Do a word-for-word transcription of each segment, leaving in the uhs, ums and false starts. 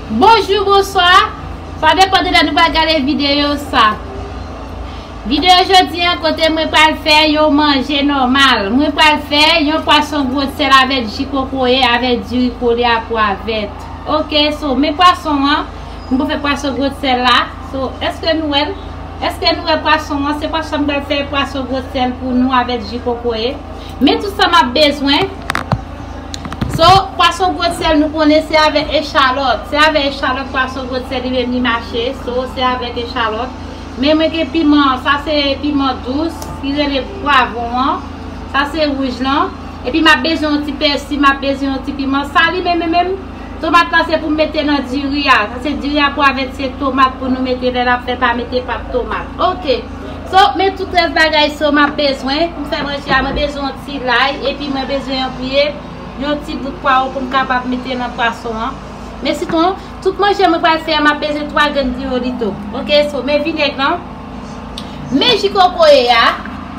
Bonjou, bonswa. Sa depann de lè nou pral gade videyo sa. Videyo jodi a, kote mwen pral fè yon manje nòmal. Mwen pral fè yon pwason gwosèl avèk ji kokoye, avèk diri kole a pwa vèt. Ok, so, men pwason an, mwen pou fè pwason gwosèl la. So, èske nou wè l? Èske nou wè pwason an? Se pwason mwen pral fè pwason gwosèl pou nou avèk ji kokoye. Men tout sa m ap bezwen. So, pwason gwosèl nou konnen se avèk echalòt. Se avèk echalòt pwason gwosèl li menm li mache. So, se avèk echalòt. Men mwen gen piman, sa se piman dous, ki rele pwavwon an. Sa se wouj lan. Epi m ap bezwen yon ti pèsi, m ap bezwen yon ti piman. Sa li menm, menm, menm, tomat la se pou m mete nan diri a. Sa se diri a pwa vèt, se tomat pou nou mete lè n ap fè, pa mete pap tomat. Ok. So, men tout rès bagay so m ap bezwen pou m fè manje a, mwen bezwen yon ti lay, epi mwen bezwen yon pye, yon ti bout pwawo pou m kapab mete nan pwason an. Men sitwon, tout manje mwen pral fè a, m ap bezwen twa grenn diyolito. Ok, so, men vinèg lan. Men ji kokoye a.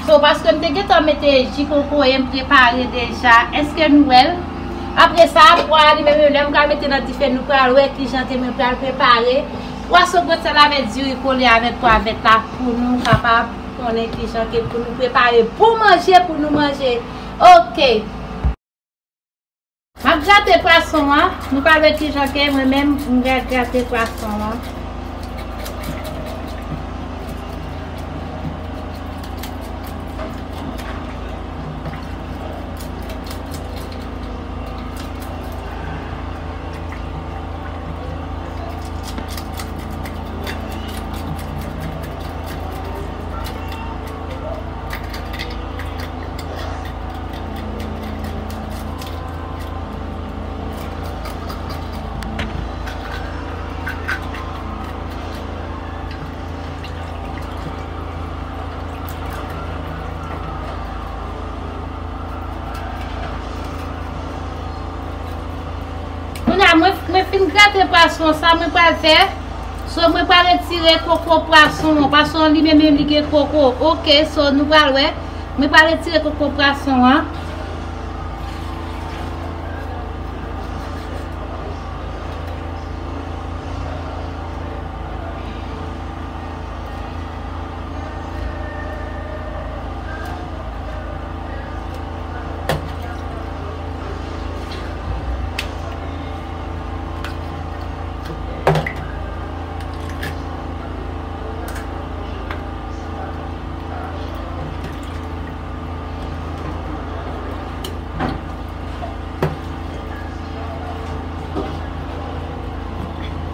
So, paske m te gentan mete ji kokoye m prepare deja. Èske nou wè l? Apre sa, pwa a li menm, lè m pral mete nan dife, nou pral wè kijan ke mwen pral prepare pwason gwosèl avèk diri kole avèk pwa vèt la pou nou kapab konnen kijan ke pou nou prepare bon manje pou nou manje. Ok. M ap grate pwason an. Nou pral wè kijan ke mwen menm m gra-, grate pwason an. Kounye a, mwen, mwen fin grate pwason, sa mwen pral fè, so mwen pral retire koko pwason an. Pwason an li menm, menm li gen koko. Ok, so nou pral wè. Mwen pral retire koko pwason an.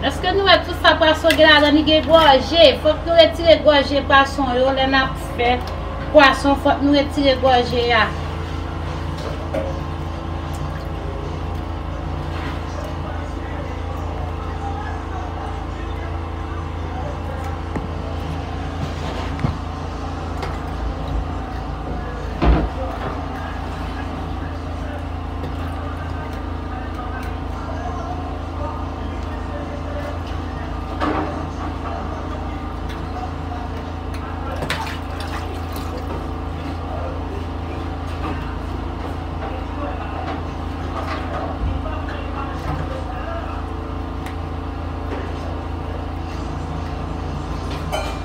Èske nou wè tout sa pwason gen ladan li gen gòje? Fòk nou retire gòje pwason yo lè n ap fè pwason, fòk nou retire gòje a.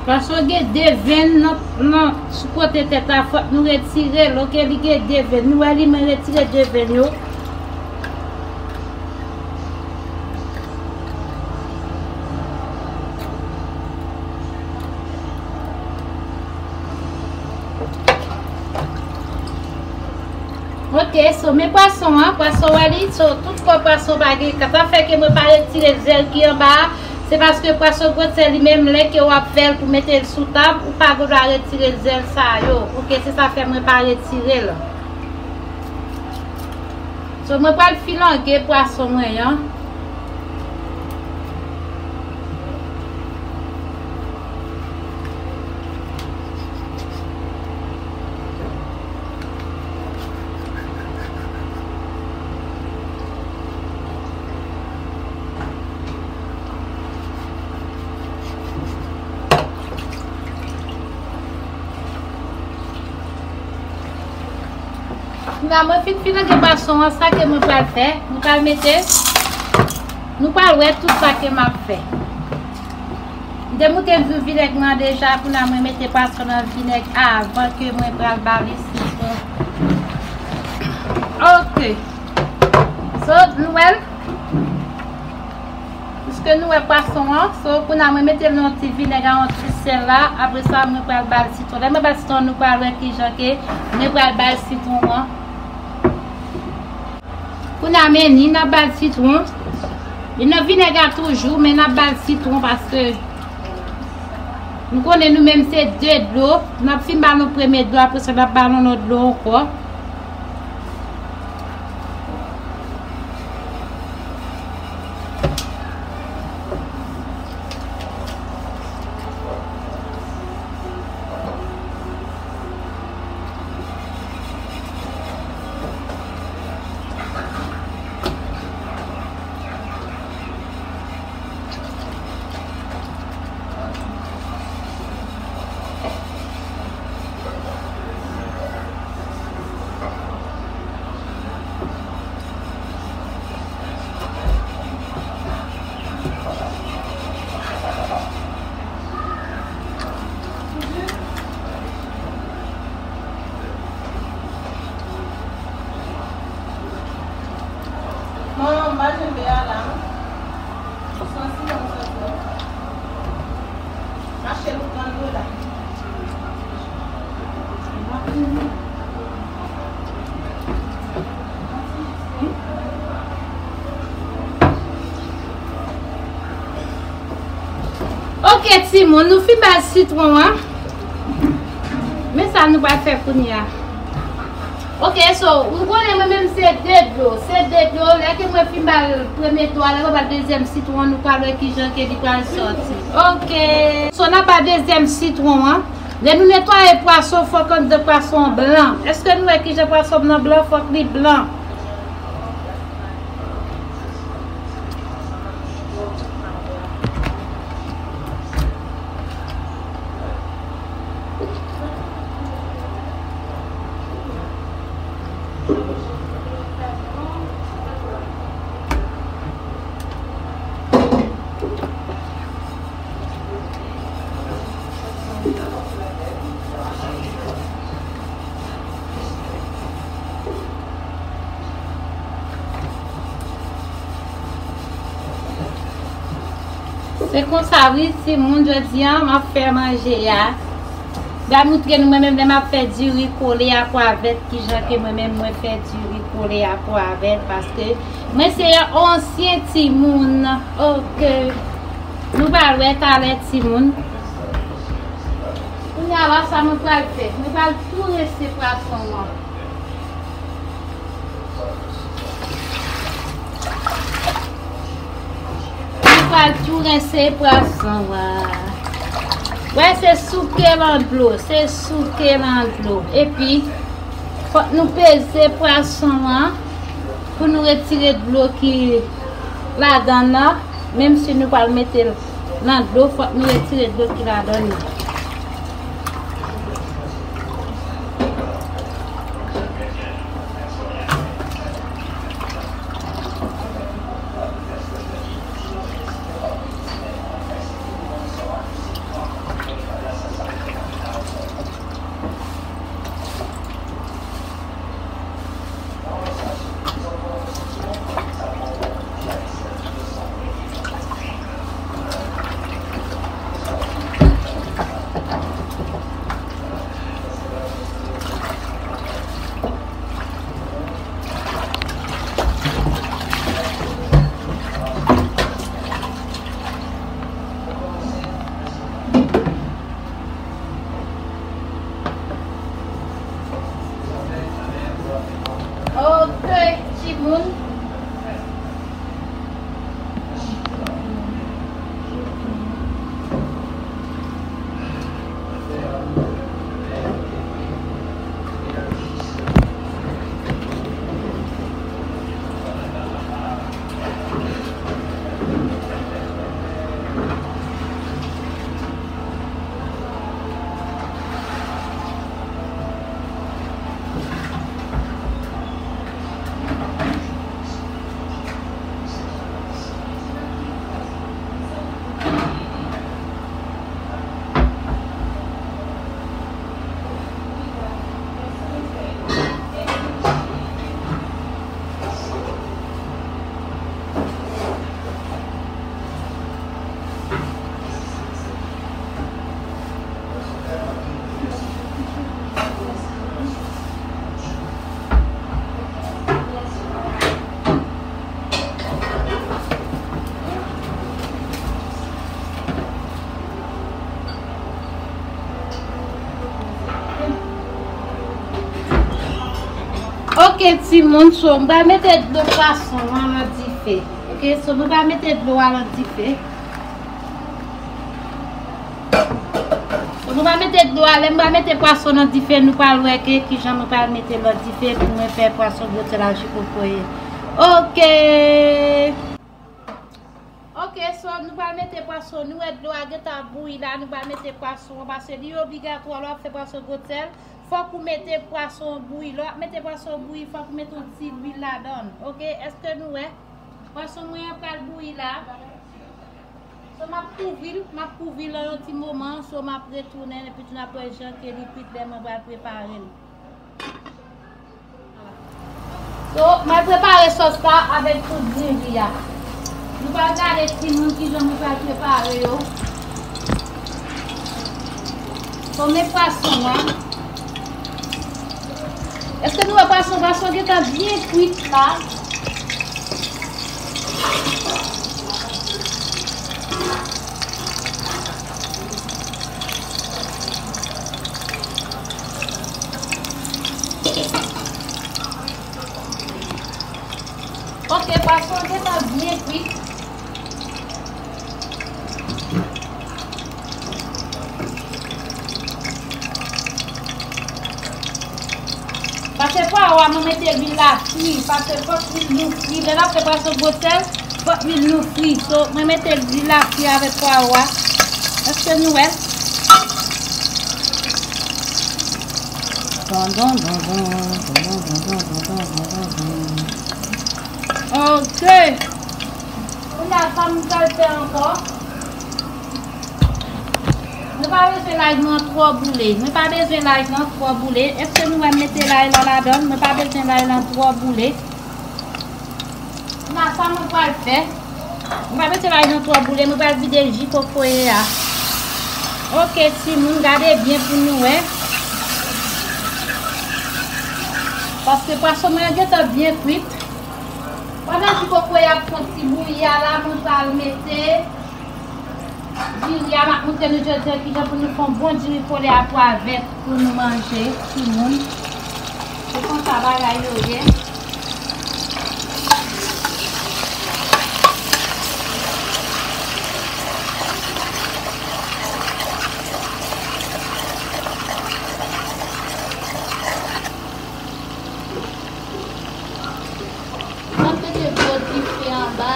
Paske gen de venn nan, nan, sou kote tèt la, fòk nou retire l, ok? Li gen de venn. Nou wè li, mwen retire de venn yo. Ok, so men pwason an, pwason wè li, so tout kò pwason pa gen, sa fè ke mwen pa retire zèl ki anba a, se paske pwason gwosèl li menm lè ke w ap fè l pou mete l sou tab, ou pa gen dwa retire zèl sa yo. Ok, se sa fè mwen pa retire l. So mwen pral filange pwason mwen an. Kounya mwen fin filange pwason an, sa ke mwen pral fè, mwen pral mete, Nou pral wè tout sa ke m ap fè. M te moute vi-, vinèg mwen deja, kounye a mwen mete pwason nan vinèg avan ke mwen pral ba li sitwon. Ok. So, nou wè l? Piske nou wè pwason an, so, kounye a mwen mete l nan yon ti vinèg ak yon ti sèl la, apre sa, mwen pral ba l sitwon. Lè mwen ba l sitwon, nou pral wè kijan ke mwen pral ba l sitwon an. Kounye a men ni n ap ba l sitwon. Li nan vinèg la toujou, men n ap ba l sitwon paske nou konnen nou menm se de dlo. N ap fin ba l yon premye dlo, apre sa n ap ba l yon lòt dlo ankò. Non, m pa janm gen alam. Santi nan santi. Mache pou pran dlo la. Ok, timoun, nou fin bay sitwon an. Men sa nou pral fè kounye a. Ok, so, ou konnen mwen menm se de dlo. Se de dlo, lè ke mwen fin ba l premye dlo a, lè mwen ba l dezyèm sitwon an, nou pral wè kijan ke li pral sòti. Ok. So, n ap ba dezyèm sitwon an. Lè nou netwaye pwason, fòk anndan pwason an blan. Èske nou wè kijan pwason an blan? Fòk li blan. Se konsa wi, timoun, jodi a m ap fè manje a. M ap moutre nou mwen menm lè m ap fè diri kole a pwa vèt, kijan ke mwen menm mwen fè diri kole a pwa vèt, paske mwen se yon ansyen timoun. Ok. Nou pral wè talè, timoun. Kounye a la, sa mwen pral fè? Mwen pral tou rense pwason an. Nou pral tou rense pwason an. Wè, se souke l an dlo, se souke l an dlo. Epi, fòk nou peze pwason an pou nou retire dlo ki ladan l lan. Menm si nou pral mete l nan dlo, fòk nou retire dlo ki ladan l lan. Ok, timoun, so, m pral mete dlo pwason an nan dife. Ok, so, m pral mete dlo a nan dife. So, nou va mete dlo a, lè m va mete pwason nan dife, nou pral wè ke kijan nou pral mete l nan dife pou mwen fè pwason gwosèl a ji kokoye. Ok. Ok, so nou pral mete pwason, nou wè dlo a gentan ap bouyi la, nou pral mete pwason an, paske li obligatwa lè w ap fè pwason gwosèl, fòk ou mete pwason bouyi. Lè w ap mete pwason bouyi, fòk ou mete yon ti lwil ladan l. Ok, èske nou wè? Pwason mwen an pral bouyi la. So, m ap kouvri l, m ap kouvri l nan yon ti moman, so, m ap retounen, epi nou ap wè jan ke li kwit lè mwen pral prepare l. So, m ap prepare sòs la avèk tout diri a. Nou pral gade timoun kijan mwen pral prepare yo. So, men pwason an. Èske nou wè pwason, pwason gentan byen kwit la? Ok, pwason gentan byen kwit. Paske pwawo a mwen mete lwil la fri, paske fòk lwil nou fri. Lè n ap fè pwason gwosèl, fòk lwil nou fri. So, mwen mete lwil la fri avèk pwawo a. Èske nou wè? Don, don, don, don. Ok. Kounye a, sa m pral fè ankò. Mwen pa bezwen lay lan twò boule. Mwen pa bezwen lay lan twò boule. Èske nou wè m mete lay lan ladan l? Mwen pa bezwen lay lan twò boule. Kounye a, sa mwen pral fè. Mwen pa mete lay lan twò boule. Mwen pral vide ji kokoye a. Ok, timoun, gade byen pou nou wè. Paske pwason mwen an gentan byen kwit. Pandan ji kokoye ap fè ti bouyi a la, mwen pral mete diri a. M ap montre nou jodi a kijan pou nou fè yon bon diri pole a pwa vèt pou nou manje, timoun. Se konsa bagay yo ye. N ap mete gwo dife anba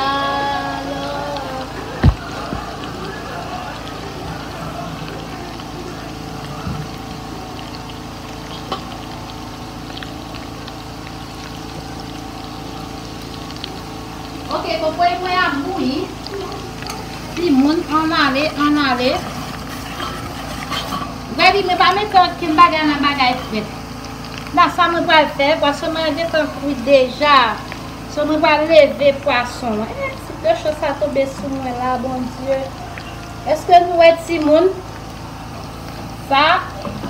lò. Ok, kokoye mwen ap bouyi. Timoun, ann ale, ann ale. Gade, mwen pa mete ankenn bagay nan bagay frèt. La, sa mwen pral fè, pwason mwen an gentan kwit deja. So, mwen pral leve pwason an. Eh, ti dlo cho sa tonbe sou mwen la, Bondye. Èske nou wè, timoun? Sa,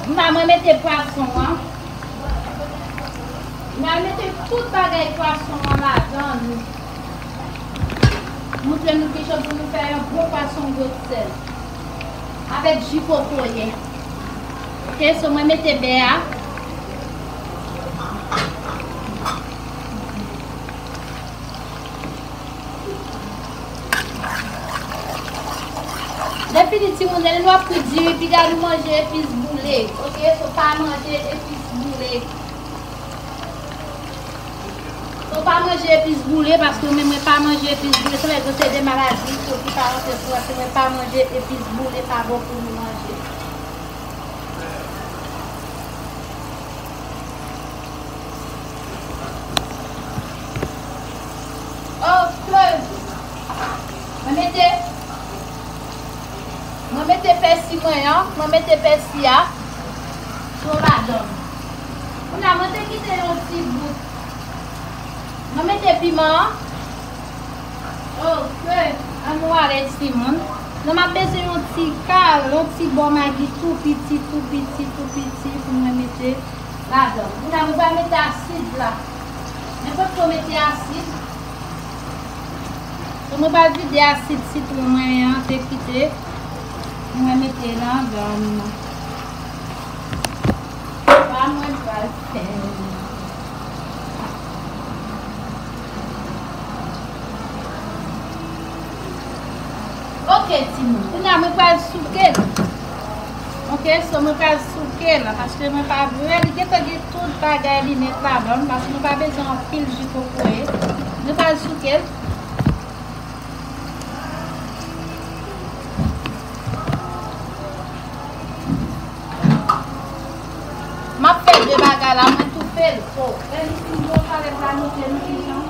m a mwen mete pwason an. M a mete tout bagay pwason an ladan l. Montre nou kijan pou nou fè yon bon pwason gwosèl. Avèk ji kokoye. Ok, so mwen mete bè a. Lè fini, timoun, lè nou ap kwit diri, piga nou manje epis boule. Ok, so pa manje epis boule. So pa manje epis boule, paske mwen, mwen pa manje epis boule. Se vre, se de maladi, so ki pa rantre sou mwen, si mwen pa manje epis boule, pa bon pou nou manje. Ok. Mwen mete, mwen mete pèsi mwen an, mwen mete pèsi a sou ladan. Kounye a, mwen te kite yon ti bout. Mwen mete piman an. Ok, ann nou ale timoun. Nou m ap bezwen yon ti kal, yon ti bò magi tou piti, tou piti, tou piti pou mwen mete ladan. Kounye a mwen pral mete asid la. Nenpòt sa w mete asid. So mwen pral vide asid sitwon mwen an te kite. Mwen mete ladan. Sa mwen pral fè. Mwen pral souke l. Ok, so mwen pral souke l, paske mwen pa vle, li gentan gen tout bagay li nèt ladan l, paske nou pa bezwen anpil ji kokoye. Mwen pral souke l. M ap fè de bagay la, mwen toufe l. O, lè li fin bon, sa lè m pral montre nou kijan.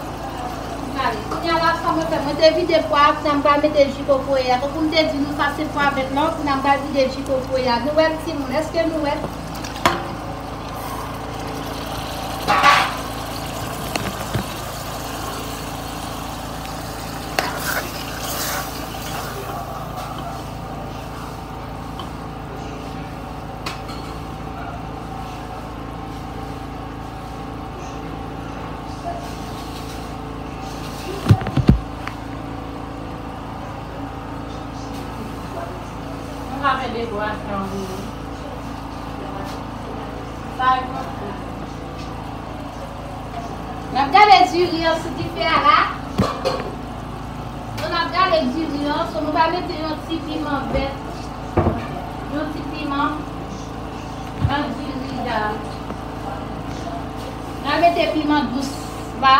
Gade, kounye a la, sa mwen fè, mwen te vide pwa a, kounye a m pral mete ji kokoye a. Tankou m te di nou, sa se pwa vèt lan, kounye a m pral vide ji kokoye a. Nou wè l, timoun, èske nou wè l? Nou ka fè dekorasyon pou nou. Sa e konsa. N ap gade diri an sou dife a la. So, n ap gade diri an. So, nou va mete yon ti piman vèt. Yon ti piman nan diri a. N a mete piman dous la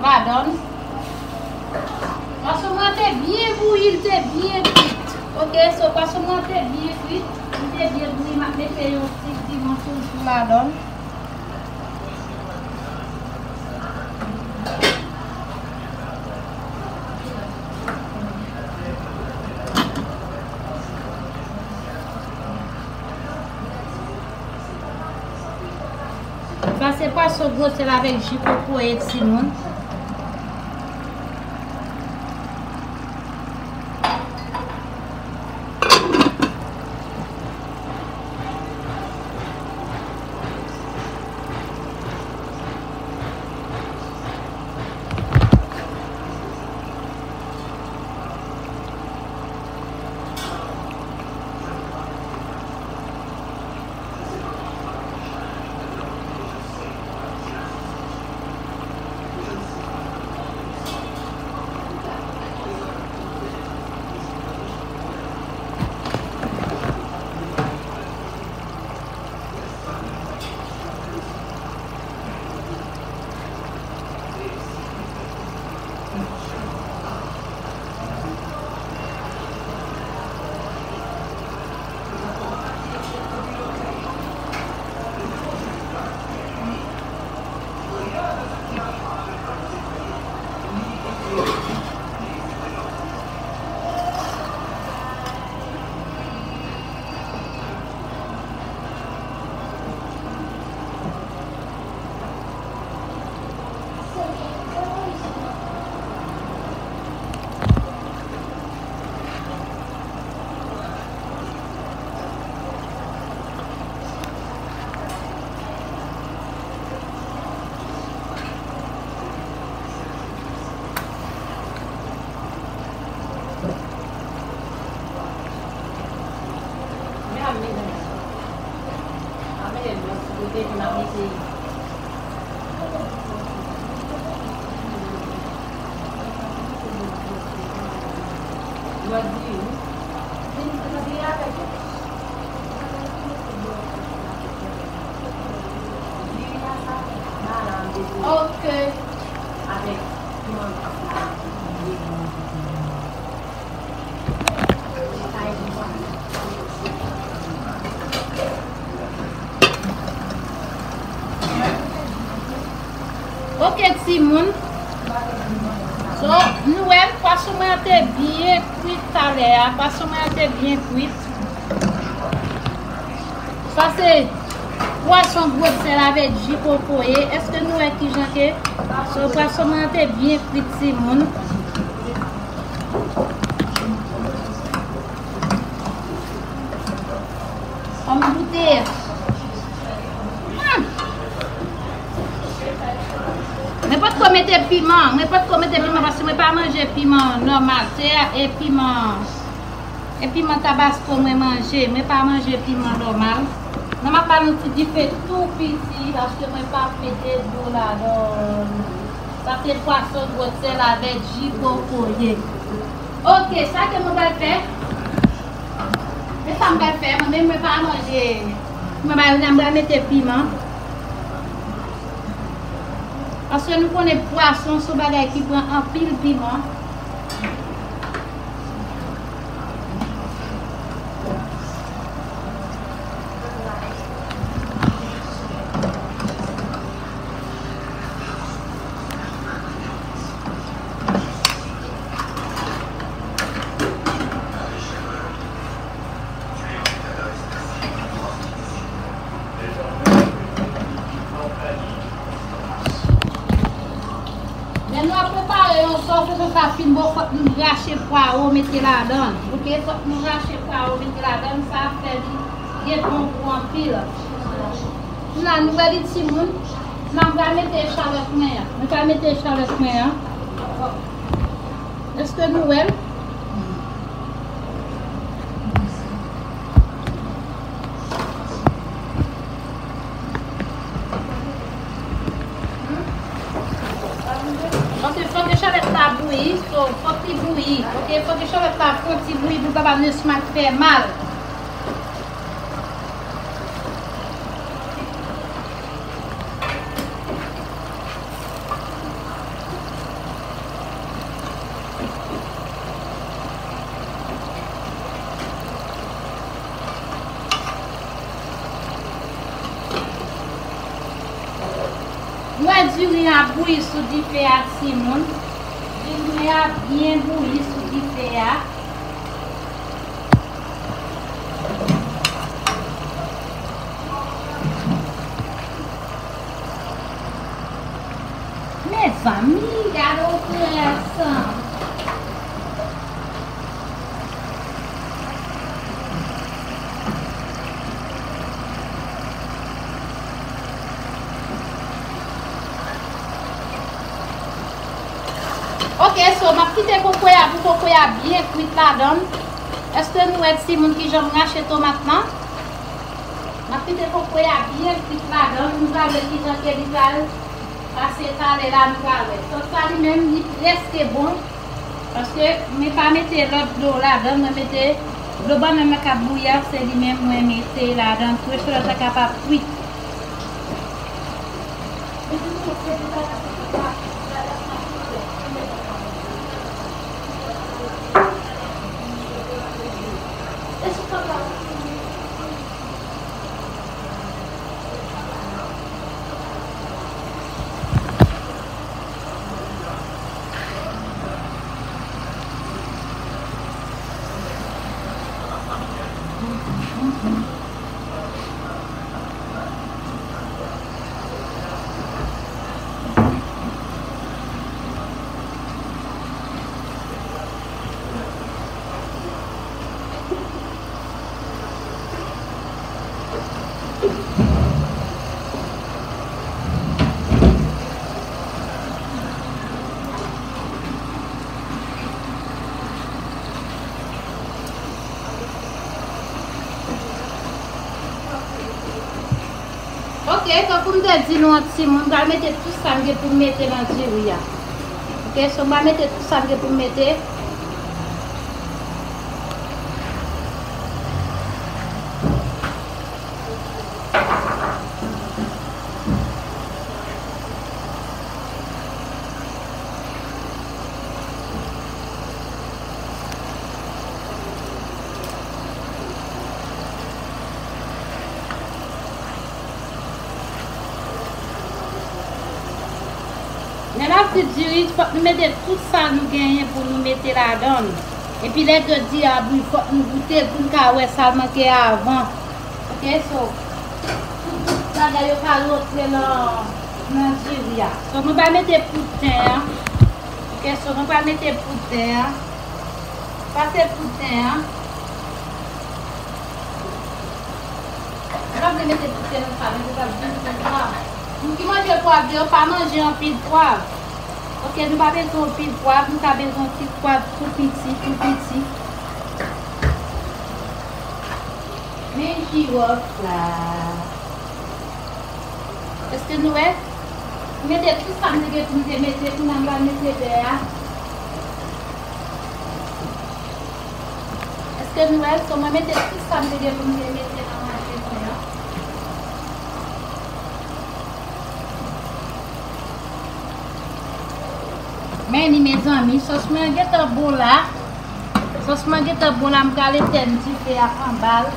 ladan l. Pwason mwen te byen bouyi, l te byen kwit. Ok, so pwason mwen te byen kwit, li te byen bouyi, m ap mete yon ti piman toujou ladan l. Sa se pwason gwosèl avèk ji kokoye, timoun. Ok. Ok, timoun. So, nou wè, pwason mwen an te byen kwit talè a. Pwason mwen an te byen kwit. Sa se pwason gwosèl avèk ji kokoye. Èske nou wè kijan ke? So, pwason mwen an te byen kwit, timoun. Ann goute. Hmm. Mwen potko mete piman. Mwen potko mete piman paske mwen pa manje piman nòmal. Se e piman, e piman tabasko mwen manje. Mwen pa manje piman nòmal. Nan m ap ba nou ti dife tou piti paske mwen pa mete dlo ladan. Sa se pwason gwosèl avèk ji kokoye. Ok, sa ke nou pral fè, Men sa m pral fè, mwen menm mwen pa manje. Mwen pa, mwen pral mete piman. Paske nou konnen pwason se yon bagay ki pran anpil piman. Lè nou ap prepare yon sòs, fòk sa fin bon, fòk nou rache pwawo mete ladan l. Oke, fòk nou rache pwawo mete ladan l, sa ap fè li gen bon gou anpil. Kounye a nou wè li timoun, kounye a nou pral mete echalòt mwen an. Nou pral mete echalòt mwen an. Èske nou wè l? Paske fòk echalòt la bouyi, so, fòk li bouyi, oke? Fòk echalòt la fè yon ti bouyi pou l pa ba nou esmak fè mal. Nou wè diri a bouyi sou dife a, timoun. Diri a byen bouyi sou dife a. Mezanmi, gade yon prens. Oke, so m ap kite kokoye a pou kokoye a byen kwit ladan l. Èske nou wè timoun kijan m rache tomat lan? M ap kite kokoye a byen kwit ladan l, nou pral wè kijan ke li pral pase talè la, nou pral wè. Sòs sa li menm, li prèske bon, paske mwen pa mete lòt dlo ladan l, mwen mete dlo bannann nan k ap bouyi a, se li menm mwen mete ladan l, pou echalòt la kapab kwit. Oke, tankou m te di nou an timoun, m pral mete tout sa m gen pou m mete nan diri a. Oke, so m pral mete tout sa m gen pou m mete. Lè n ap fri diri, fòk nou mete tout sa nou genyen pou nou mete ladan l. Epi lè diri a bouyi, fòk nou goute l pou n ka wè sa l manke avan. Oke, so, tout, tout bagay yo ka rantre nan, nan diri a. So, nou pral mete poud ten an. Oke, so, nou pral mete poud ten an. Pase poud ten an. Mwen pa vle mete poud ten nan sa, men poud la vin pi pwav. Moun ki manje pwav yo pa manje anpil pwav. Oke, nou pa bezwen anpil pwav, nou ka bezwen yon ti pwav tou piti, tou piti. Men jiròf la. Èske nou wè? M mete tout sa m te gen pou m te mete, kounye a m pral mete bè a. Te nou wè, so mwen mete tout sa m te gen pou m te mete nan manje mwen an. Men ni mezanmi, sòs mwen gentan bon la. Sòs mwen gentan bon la, m pral etèn dife a anba l.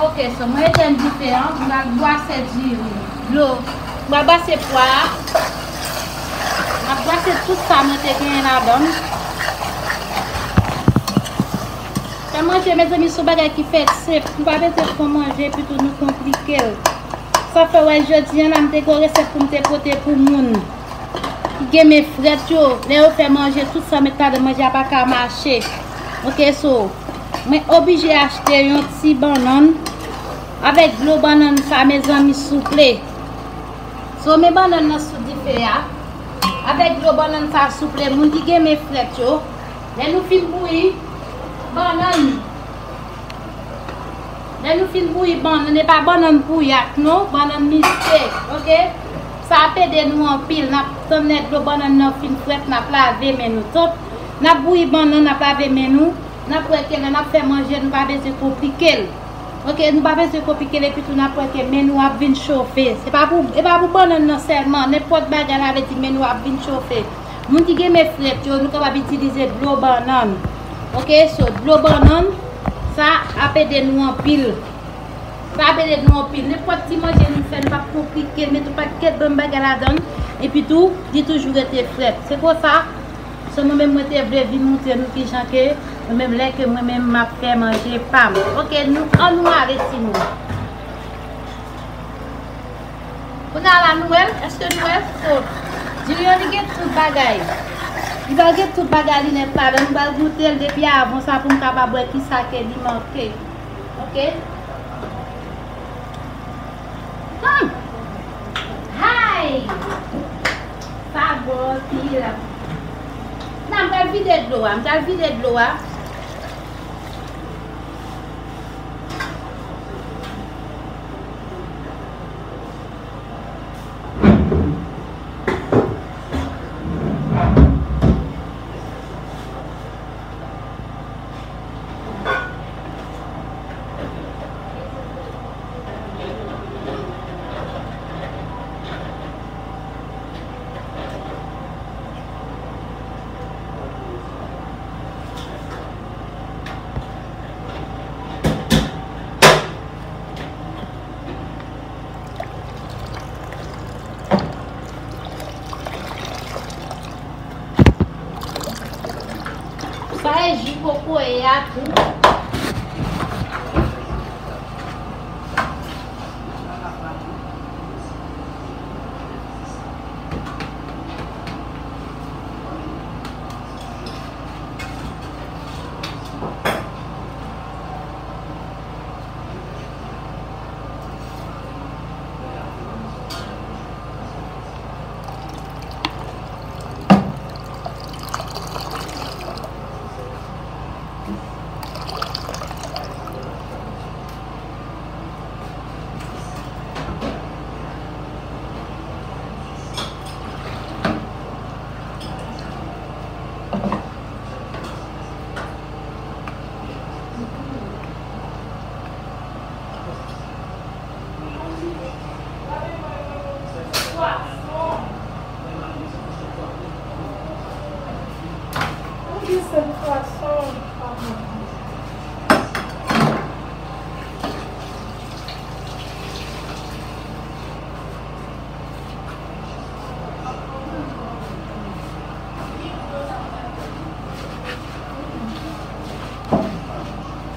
Ok, so mwen etèn dife an, m pral bwase diri, dlo. M pral bwase pwa a. M ap bwase tout sa mwen te genyen ladan l. Fè manje, mezanmi, se yon bagay ki fèt senp. Nou pa bezwen fè manje, epi tou nou konplike l. Sa fè, wè, jodi a la, m te gen yon resèt pou m te pote pou moun ki gen men frèt yo. Lè yo fè manje, tout sa met ladan manje a pa ka mache. Ok, so, mwen oblije achte yon ti bannann avèk dlo bannann sa, mezanmi, souple. So, men bannann nan sou dife a. Avèk dlo bannann sa, souple, moun ki gen men frèt yo. Lè nou fin bouyi bannann, lè nou fin bouyi bannann, e pa bannann pouyak non, bannann miste, ok? Sa ap ede nou anpil. N ap tann lè dlo bannann nan fin frèt, n ap lave men nou. Tank n ap bouyi bannann, n ap lave men nou. N ap wè ke lè n ap fè manje, nou pa bezwen konplike l. Ok, nou pa bezwen konplike l, epi tou n ap wè ke men nou ap vin chofe. Se pa pou, e pa pou bannann nan sèlman, nenpòt bagay la vle di men nou ap vin chofe. Moun ki gen men frèt yo, nou kapab itilize dlo bannann. Ok, so dlo bannann, sa ap ede nou anpil. Sa ap ede nou anpil. Nenpòt ti manje nou fè, nou p ap konplike l, met yon pakèt bann bagay ladan l. Epi tou, li toujou rete frèt. Se konsa, so mwen menm mwen te vle vin montre nou kijan ke mwen menm lè ke mwen menm m ap fè manje pa m. Ok, nou, ann nou ale timoun. Kounye a la, nou wè l? Èske nou wè l? So, diri an, li gen tout bagay. Li pral gen tout bagay li nèt ladan. Nou pral goute l depi avan sa pou m kapab wè kisa ke li manke. Ok? Hmm! Hay! Sa bon anpil. Nan, m pral vide dlo a. M pral vide dlo a. Sa e ji kokoye a tou.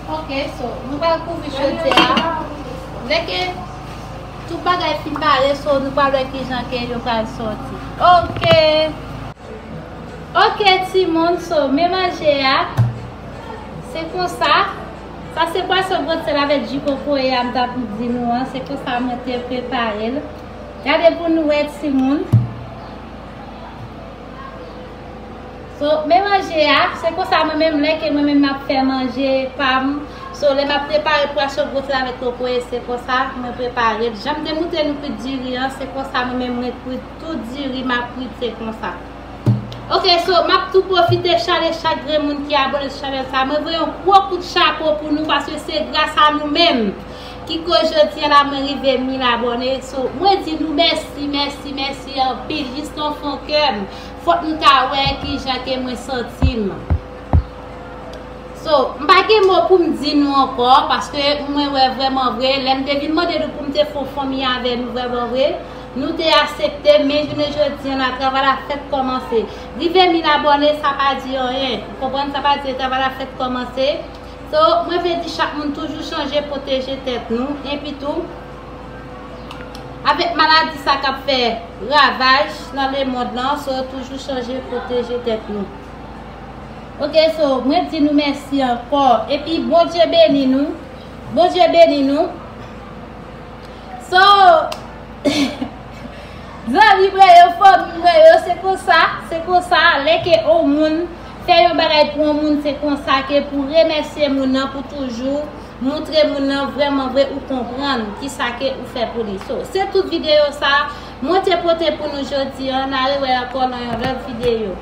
Ok, so, nou pral kouvri chodyè a. Lè ke tout bagay fin pare, so, nou pral wè kijan ke yo pral sòti. Ok. Ok, timoun, so, men manje a. Se konsa. Sa se pwason gwosèl avèk ji kokoye a m t ap di nou an. Se konsa mwen te prepare l. Gade pou nou wè, timoun. So, men manje a, se konsa mwen menm, lè ke mwen menm m ap fè manje pa m. So, lè m ap prepare pwason gwosèl avèk kokoye, se konsa mwen prepare l. Jan m te montre nou kwit diri an, se konsa mwen menm mwen kwit tout diri m ap kwit, se konsa. Ok, so m ap tou pwofite chale chak grenn moun ki abòne sou chanèl sa. Mwen voye yon gwo kout chapo pou nou paske se gras a nou menm ki koz jodi a la mwen rive mil abòne. So, mwen di nou mèsi, mèsi, mèsi anpil. Jis nan fon kè m, fòk nou ta wè kijan ke mwen santi m. So, m pa gen mo pou m di nou ankò, paske mwen wè vrèman vre, lè m te vin mande nou pou m te fè yon fanmi avè nou vrèman vre, nou te aksepte, men jounen jodi a la, travay la fèk kòmanse. Rive mil abòne, sa pa di anyen. Ou konprann, sa pa di travay la fèk kòmanse. So, mwen vle di chak moun toujou chanje pwoteje tèt nou. Epi tou, avèk maladi sa k ap fè ravaj nan lemond lan, so toujou chanje pwoteje tèt nou. Ok, so, mwen di nou mèsi ankò. Epi Bondye beni nou. Bondye beni nou. So, zanmi mwen yo, fanmi mwen yo, se konsa, se konsa, lè ke yon moun fè yon bagay pou yon moun, se konsa ke pou remèsye moun nan, pou toujou montre moun nan vrèman vre ou konprann kisa ke ou fè pou li. So, se tout videyo sa, mwen te pote pou nou jodi a, n a rewè ankò nan yon lòt videyo.